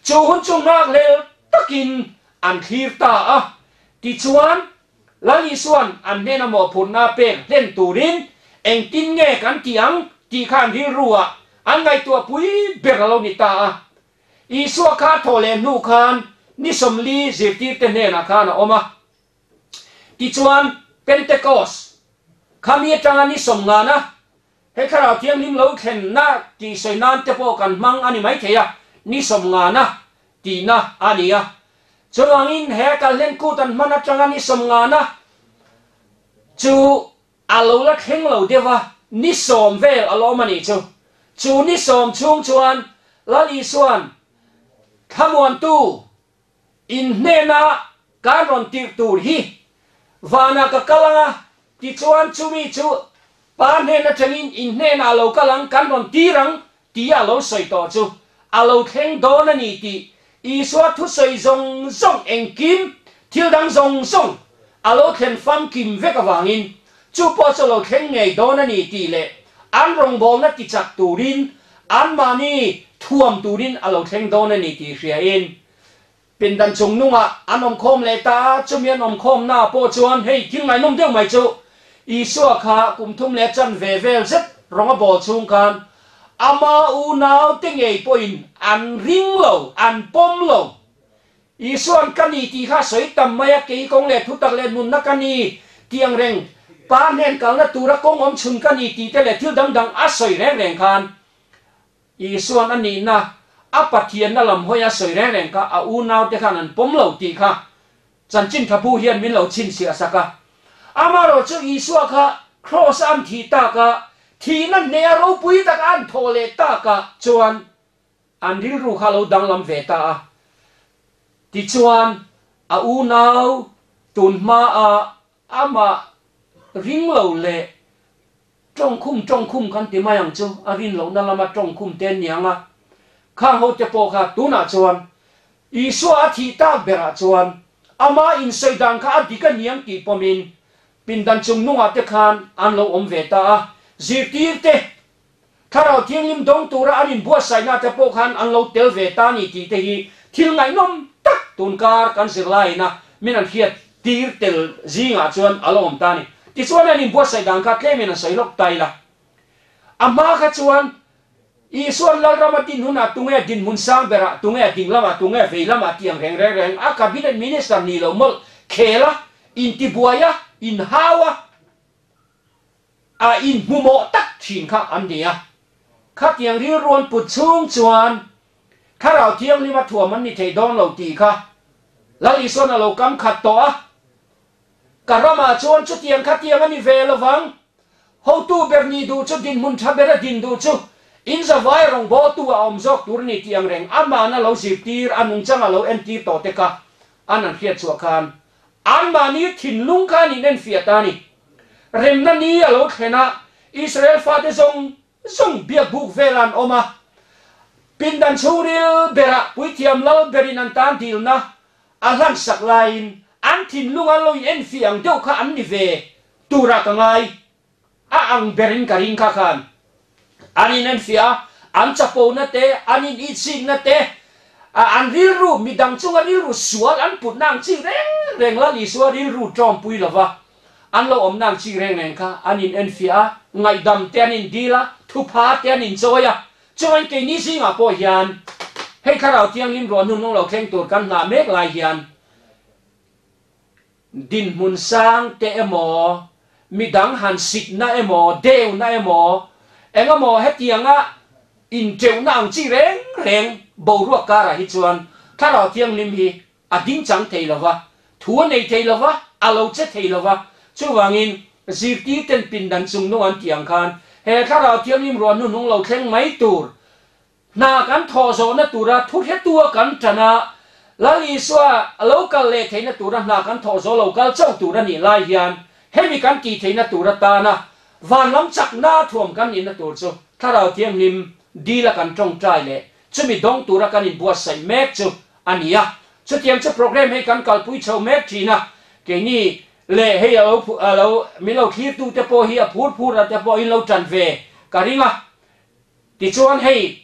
Chu hun chu nghakhlel takin an thlir ta a. Tichuan, Lal Isua'n an hnena mawhphurhna pek hlen turin engtin nge kan tih ang tih kha an rilru ah an ngaihtuah pui ber a lo ni ta a. Isua kha thawh leh hnu khan ni 40 zirtirte hnenah khan a awm a. Tichuan, Pentecost, khami atanga ni sawmngana he Thlarau Thianghlim lo thlenna tih sawi nan te pawh kan hmang a ni maithei a, ni sawmngana tihna a ni a. Chuvangin he kalhlen kut an hman atanga ni sawmngana chu A lo la thleng lo deuh a, ni 10 vel a lawm a nih chu. Chu ni 10 chhung chuan Lal Isua'n thlamuantu in hnena kan rawn tirh tur hi vanah ka kal ang a, tichuan chumi chu Pa hnen atangin in hnenah a lo kal ang, kan rawn tir ang tia a lo sawi tawh chu a lo thleng dawn a ni tih Isua thusawi zawng zawng engkim, thil dang zawng zawng a lo thlen famkim vek avangin chu pawh chu a lo thleng ngei dawn a ni tih leh an rawngbawlna tichak turin anmahni thuam turin a lo thleng dawn a ni tih hriain pindan chung nungah an awmkhawm leh ta a, chumi an awmkhawmnaah pawh chuan hei thil ngaihnawm deuh mai chu Isua kha kum thum leh chan ve vel zet rawng a bawl chhung khan ama unaute ngei pawhin an ring lo, an pawm lo. Isua'n ka ni tih kha sawi tam mai a, kei kawng leh thutak leh nunna ka ni tih ang reng, Pa hnen kalna tura kawng awm chhun ka ni tih te leh thil dang dang a sawi reng reng khan Isua'n a nihna, a Pathianna lam hawi a sawi reng reng kha a unaute khan an pawm lo tih kha chanchin tha bu hian min lo chhinchhiah sak a. Amaherawh chu Isua kha Kraws a an thih tak a, thihna hneh a ropui tak a an thawh leh takah chuan an rilru kha a lo danglam ve ta a. Tichuan, a unau tun hmaah amah ring lo leh Tawngkhum tawngkhum kan ti mai ang chu, a rin lohna lama tawngkhum te an ni ang a. Khang hote pawh kha tunah chuan Isua a thih tak berah chuan ama insawi dan kha a dik a ni ang tih pawmin pindan chung nungah te khan an lo awm ve ta a, zirtirte. Thlarau Thianghlim dawng tura an inbuatsaihna te pawh khan an lo tel ve ta ni tih te hi thil ngaihnawm tak tunkar kan zirlaiin a min an hriat tir tel zingah chuan a lo awm ta a ni. Tichuan an inbuatsaih dan kha tlemin an sawi lawk ta ila. A hma kha chuan Isua'n Lalrama din hunah tunge dinhmun sang berah, tunge ding lamah, tunge vei lamah tih ang reng reng reng a cabinet minister nih loh mawlh khel a, intibuai a, inhau a, a inhmumawh tak thin kha an ni a. Khatiang rilru an put chhung chuan Thlarau Thianghlim a thuam an ni thei dawn lo tih kha Lal Isua'n a lo kam khat tawh a. Ka ramah chuan chutiang khatiang a ni ve lo vang. Hotu ber nih duh chu dinhmun tha bera din duh chu in zavai rawngbawltu a awm zawk tur a ni tih ang reng amahna lo zirtir a nungchang a lo entir tawh te kha an an hriat chhuah khan anmahni thinlung kha an inenfiah ta a ni. Remna ni a lo thlen a, Israel fate zawng zawng biak buk velah an awm a, pindan chhungril berah puithiam lal berin an tan dilna a hlansak laiin an thinlung an lo inenfiah ang deuh kha an ni ve turah ka ngai. A ang berin ka ring kha khan an inenfiah a, an chapona te, an initsikna te, an rilru, midang chunga rilru sual an putna ang chi reng reng Lal Isua rilru tawmpui lova an lo awmna ang chi reng reng kha an inenfiah a, ngaihdam te an indil a, thupha te an inchawi a. Chuan keini zingah pawh hian hei Thlarau Thianghlim ruah hnunhnung lo thleng tur kan nghah mek lai hian Dinhmun sang te emaw, midang han sitna emaw, deuhna emaw, engemaw hetianga inteuhna ang chi reng reng boruak karah hi chuan Thlarau Thianghlim hi a ding chang thei lo va, thu a nei thei lo va, a lo che thei lo va. Chuvangin, zirtirten pindan chungnung an tih ang khan he Thlarau Thianghlim ruah hnuhnung lo thleng mai tur Hna kan thawh zawhna tura thu hretua kan tan a, Lal Isua a lo kal leh theihna tura hna kan thawh zawh lo kal chauh tur a nih lai hian hemi kan tih theihna tur atana van lam chakna thuam kan nihna tur chu Thlarau Thianghlim dila kan tawngtai leh chumi dawng tura kan inbuatsaih mek chu a ni a. Chutiang chu programme hei kan kalpui chho mek thin a, keini leh hei a lo a lo min lo thlirtute pawh hi a phur phur a te pawh in lo tan ve ka ring a. Tichuan hei,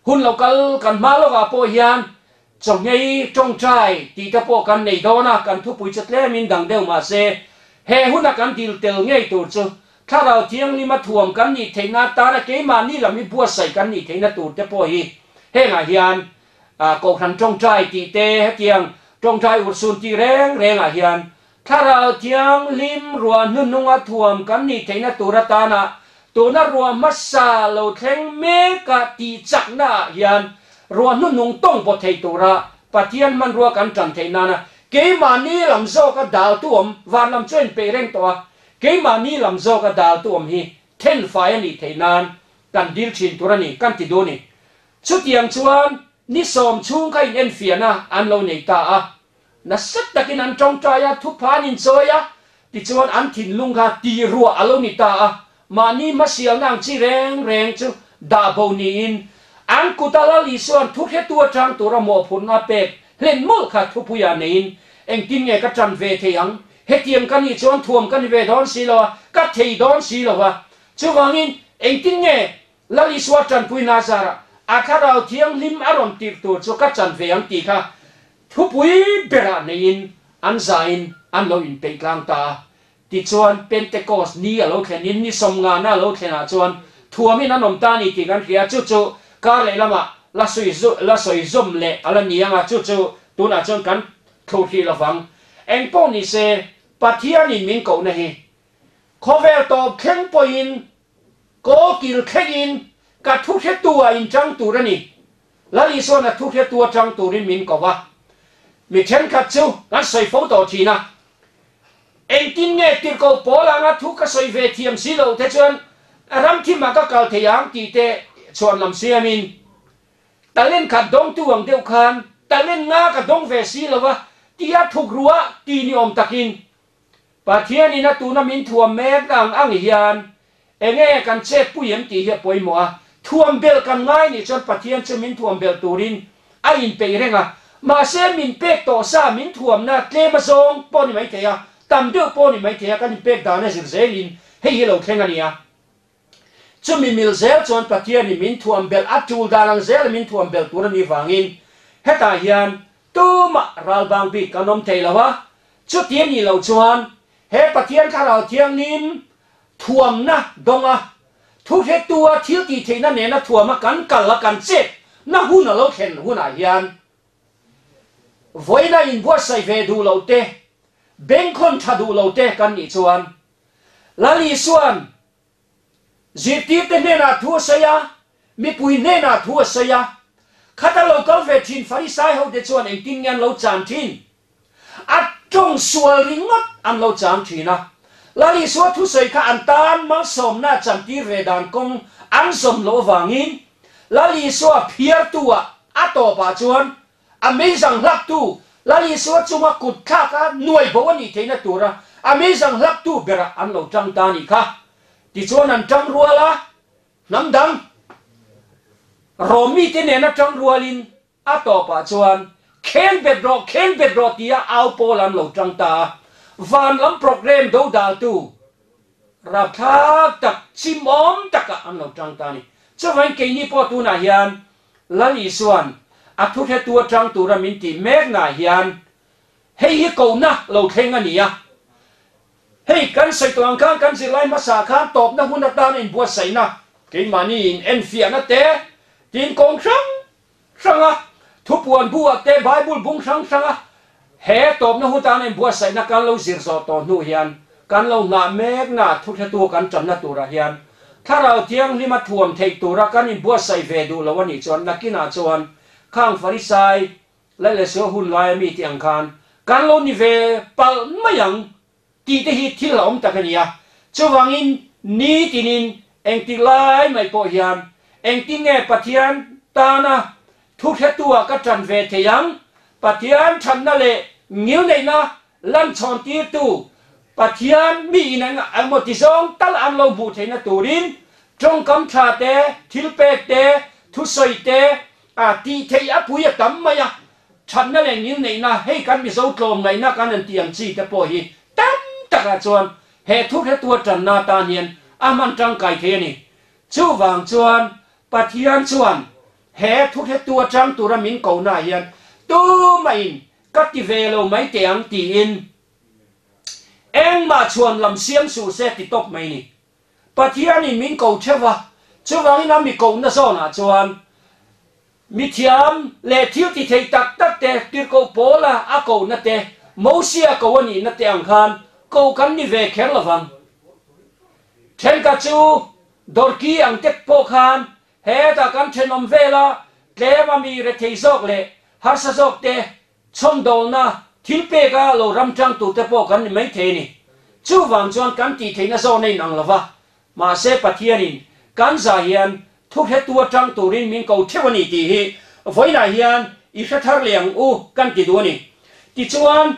hun lo kal kan hma lawkah pawh hian chawhngei tawngtai tih te pawh kan nei dawn a, kan thupui chu tlemin dang deuh mah se, he huna kan dil tel ngei tur chu Thlarau Thianghlima thuam kan nih theihna atana keimahni lam hi buatsaih kan nih theihna tur te pawh hi hengah hian Kohhran tawngtai tih te hetiang tawngtai urhsun tih reng rengah hian Thlarau Thianghlim ruah hnuhnunga thuam kan nih theihna tur atana tuna ruah hmasa lo thleng meka tih chaknaah hian ruah hnuhnung tawng pawh thei tura Pathian hmanrua kan tan theih nana keimahni lam zawka dal tu awm, van lam chu a inpeih reng tawh a, keimahni lam zawka dal tu awm hi thenfai a nih theih nan kan dil thin tur a ni kan ti duh a ni. Chutiang chuan ni sawm chhung kha inenfiahna an lo nei ta a. Nasa takin an tawngtai a, thupha an inchawi a, tichuan an thinlung kha tih ruah a lo ni ta a, mahni hmasialna ang chi reng reng chu dah bo niin an kuta Lal Isua'n thuhretu atang tura mawhphurhna a pek hlen mawlh kha thupuiah neiin, Engtin nge ka tan ve thei ang? Hetiang ka nih chuan thuam ka ni ve dawn si lo a, ka thei dawn si lo a. Chuvangin, engtin nge Lal Isua tanpui Nazarah a Thlarau Thianghlim a rawn tirh tur chu ka chan ve ang tih kha thupui berah neiin an zain an lo inpeih tlang ta a. Tichuan, Pentecost ni a lo thlenin ni sawmngana a lo thlenah chuan thuamin an awm ta a ni tih kan hria a, chu chu kar leh lamah la sawi la sawi zawm leh a la ni ang a, chu chu tunah chuan kan thluh hrih lo vang. Engpawh ni se, Pathianin min kohna hi khawvel tawp thleng pawhin Kaw kil thlengin ka thu hretu ah in tang tur a ni. Lal Isua'n a thu hretu a tang turin min ko a. Mi thenkhat chu kan sawi fo tawh thin a. Engtin nge tirhkoh pawl anga thu ka sawi ve thiam si loh te chuan ram thimah ka kal thei ang tih te chhuan lam siamin talent khat dawngtu ang deuh khan talent nga ka dawng ve si lo a tia thuk ruah ti ni awm takin Pathianin a tuna min thuam mek ang ang hian enge kan chet pui em tih hi a pawimawh a, thuam belh kan ngai nih chuan Pathian chu min thuam belh turin a inpeih reng a, mahse min pek tawh sa min thuamna tlem a zawng pawh ni maithei a, tam deuh pawh ni maithei a kan inpek dan a zir zelin hei hi lo thleng a ni a. Chumi mil zel chuan Pathianin min thuam belh a tul dan ang zela min thuam belh tur a nih vangin hetah hian tumah ralbang bik kan awm thei lo a, chuti a nih loh chuan he Pathian Thlarau Thianghlim thuamna dawnga thuhretua thil tih theihna nena thuama kan kal a kan chet na hun a lo thlen hunah hian vawiina inbuatsaih ve duh loh te, bengkhawn tha duh lo te kan nih chuan Lal Isuan Zirtirte hnenah thu a sawi a, mipui hnenah thu a sawi a. Khata lo kal ve thin Farisai hote chuan engtin nge an lo chan thin? A tawng sual ringawt an lo chang thin a. Lal Isua thusawi kha an tan malsawmna chantir ve dan kawng an zawm loh avangin Lal Isua phiartu-ah a tawpah chuan a meizang hlaktu Lal Isua chunga kut thlaka nuai bo a nih theihna tura a meizang hlaktu berah an lo tang ta a nih kha. Tichuan an tang rual a, hnam dang Rom mite nena tang rualin a tawpah chuan Kheng bet rawh, kheng bet rawh tia au pawl an lo tang ta a. Van lam program dodaltu rapthlak tak, chimawm takah an lo tang ta a ni. Chuvangin keini pawh tunah hian Lal Isua'n a thuhretu atang tura min tih meknaah hian hei hi kohna lo thleng a ni a. Hei kan sawi tawh ang khan kan zirlai hmasa khan tawpna hun atana inbuatsaihna, keimahni in enfiahna te, tin kawng hrang hranga thupuan buah te, Bible bung hrang hranga he tawpna hun atana inbuatsaihna kan lo zir zawh tawh hnu hian kan lo nghah mekna thuhretu kan tanna turah hian Thlarau Thianghlima thuam theih tura kan inbuatsaih ve duh lo a nih chuan nakinah chuan khang Farisai leh Lesua hun laia mi tih ang khan kan lo ni ve palh mai ang tih te hi thil hlauhawm tak a ni a. Chuvangin nitinin engtik lai mai pawh hian engtin nge Pathian tana thuhretu-ah ka tan ve thei ang? Pathian thatna leh ngilneihna Lanchhawn tirtu Pathian mi in eng emaw ti zawng tal an lo hmuh theihna turin tawngkam tha te, thil pek te, thusawi te, a tih theih a pui a tam mai a, thatna leh ngilneihna hei kan Mizo tlawmngaihna kan han tih ang chi te pawh hi tam takah chuan he thuhretu atanna atan hian a hman tangkai thei a ni. Chuvang chuan Pathian chuan he thuhretu atang tura min kohnaah hian tumahin Ka ti ve lo mai teh ang tiin engmah chhuan lam siam suh se ti tawp mai ni. Pathianin min ko theuh a, chuvangin a mi kohna zawnah chuan mi thiam leh thil ti thei tak tak te, tirhkoh Paula a kohna te, Mosia ko a nihna te ang khan ko kan ni ve kher lovang. Thenkhat chu dawrki ang te pawh khan Hetah kan thenawm vela tlema mi rethei zawk leh harsa zawk te chhawmdawlna thil peka lo ram tang turte pawh kan ni maithei a ni. Chuvang chuan kan tih theihna zawn a inang lova, mahse Pathianin kan za hian thuhretu atang turin min ko theuh a ni tih hi vawiinah hian i hre thar leh ang u kan ti duh a ni. Tichuan,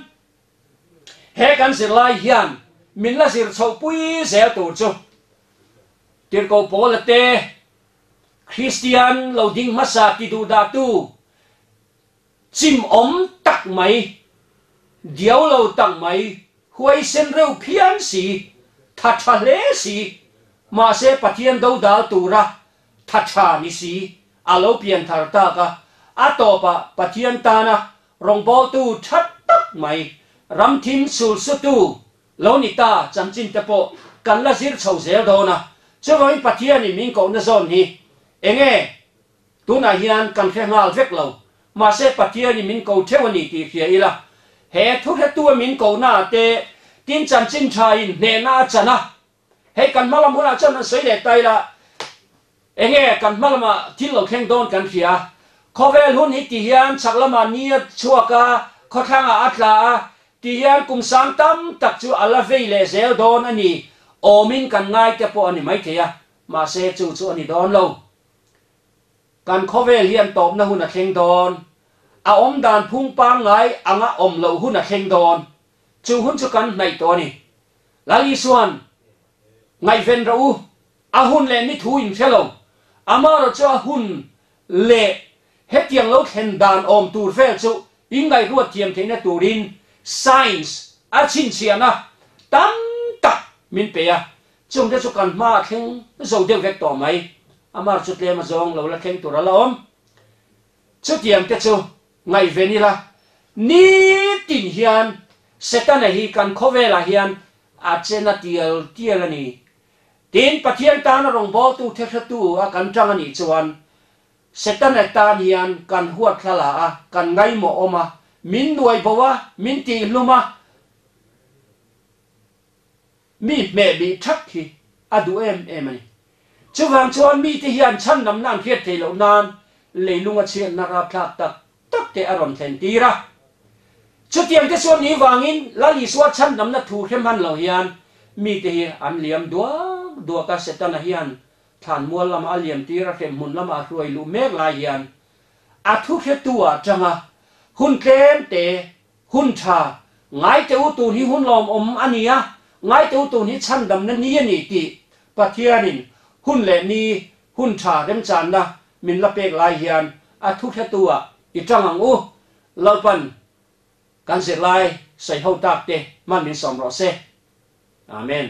he kan zirlai hian min la zir chhoh pui zel tur chu Tirhkoh Paula te, Kristian lo ding hmasa ti duh dahtu chim awm tak mai, diau lo tak mai, huaisen reuh phian si, tha tha hle si, mahse Pathian dodal tura tha tha ni si a lo pian thar tak a, a tawpah Pathian tana rawngbawltu tha tak mai, ramthim sulsutu Lo ni ta, chanchin te pawh kan la zir chho zel dawn a, chuvangin Pathianin min kohna zawn hi enge tunah hian kan hre nghal vek lo, mahse Pathianin min ko theuh a ni tih hria ila, he thuhretua min kohna ah te tin chanchin tha in hnehna a chan a, hei kan hma lam hunah chuan han sawi leh ta ila, enge kan hma lamah thil lo thleng dawn kan hria, khawvel hun hi ti hian chhak lamah ni a chhuak a, khawthlangah a tla a, Ti hian kum sang tam tak chu a la vei leh zel dawn a ni, awmin kan ngai te pawh a ni maithei a, mahse chu chu a ni dawn lo. Kan khawvel hian tawpna hun a thleng dawn, a awm dan phung pangngai anga awm loh hun a thleng dawn, chu hun chu kan hnaih tawh a ni. Lal Isua'n, Ngaihven rawh u, a hun leh ni thu in hre lo, amaherawh chu a hun leh hetiang lo thlen dan awm tur vel chu inngaihruat thiam theihna turin science a chhinchhiahna tam tak min pe a. Chungte chu kan hma a thleng zo deuh vek tawh mai. Amar chu tlem a zawng lo la thleng tur a la awm. Chutiang te chu ngaihven ila, nitin hian Setana hi kan khawvelah hian a che na tial tial a ni. Tin, Pathian tana rawngbawltu thehretu a kan tang a nih chuan Setana tan hian kan huat thla la a, kan ngaimawh awm a, min nuai bo a, min tihhlum a, Mi hmeh bih thak hi a duh em em a ni. Chuvang chuan mite hian chhandamna an hriat theih loh nan leilung a chhiatna rapthlak tak tak te a rawn thlen tir a. Chutiang te chuan ni vangin Lal Isua chhandamna thu hre hman lo hian mite hi an liam duak duak a, Setana hian thlanmual lama a liam tir a, hremhmun lama a hruai luh mek lai hian a thu hretu ah tanga hun tlem te Hun tha, ngai teh u tun hi hun lawmawm a ni a, ngai teh u tun hi chhandamna ni a ni tih Pathianin hun leh ni hun tha remchanna min la pek lai hian a thu hretu ah i tang ang u. Lalpan kan zirlai sawi ho tak te hman min sawm rawh se. Amen.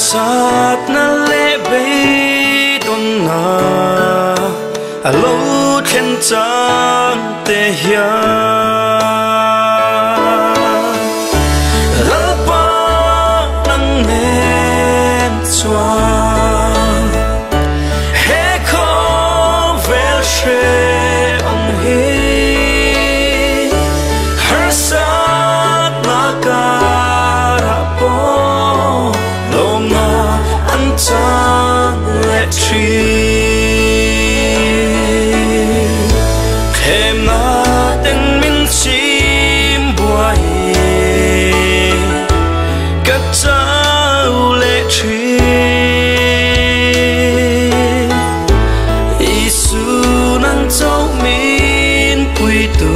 Harsatna leh beidawnna a lo thlen chang te hian Lalpa nang nen chuan he khawvel hrehawm hi harsatna karah pawh lawmna an chang leh thin. Thlemna ten min chim buai ka chau leh thin. Isu nang chauh min pui tu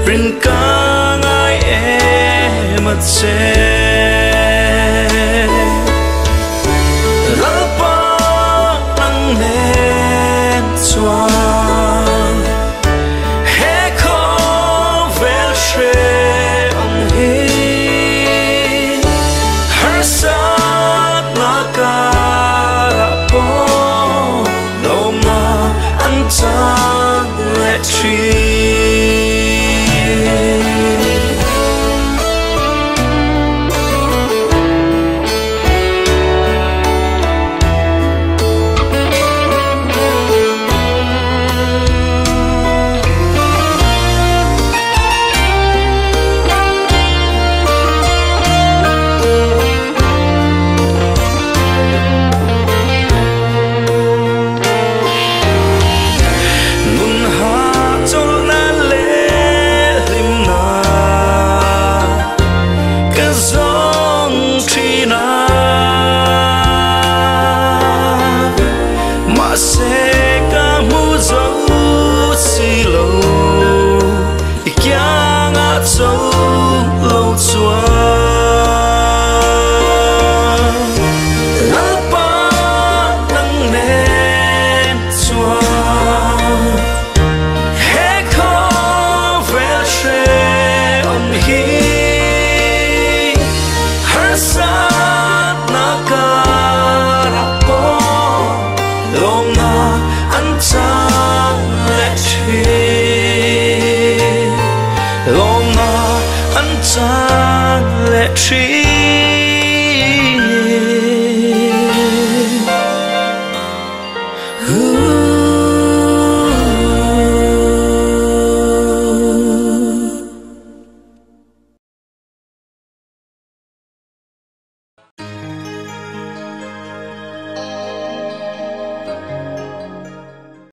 rin ka ngai em a che. Lalpa nang nen chuan he khawvel hrehawm hi harsatna karah pawh lawmna an chang leh thin. Nun hahchawlhna leh hlimna ka zawng thin a, mahse ka hmu zo si lo, i kiangah cho lo chuan. Lalpa nang nen chuan he khawvel hrehawm hi harsatna karah pawh lawmna an chang leh thin. Lawmna an chang leh thin.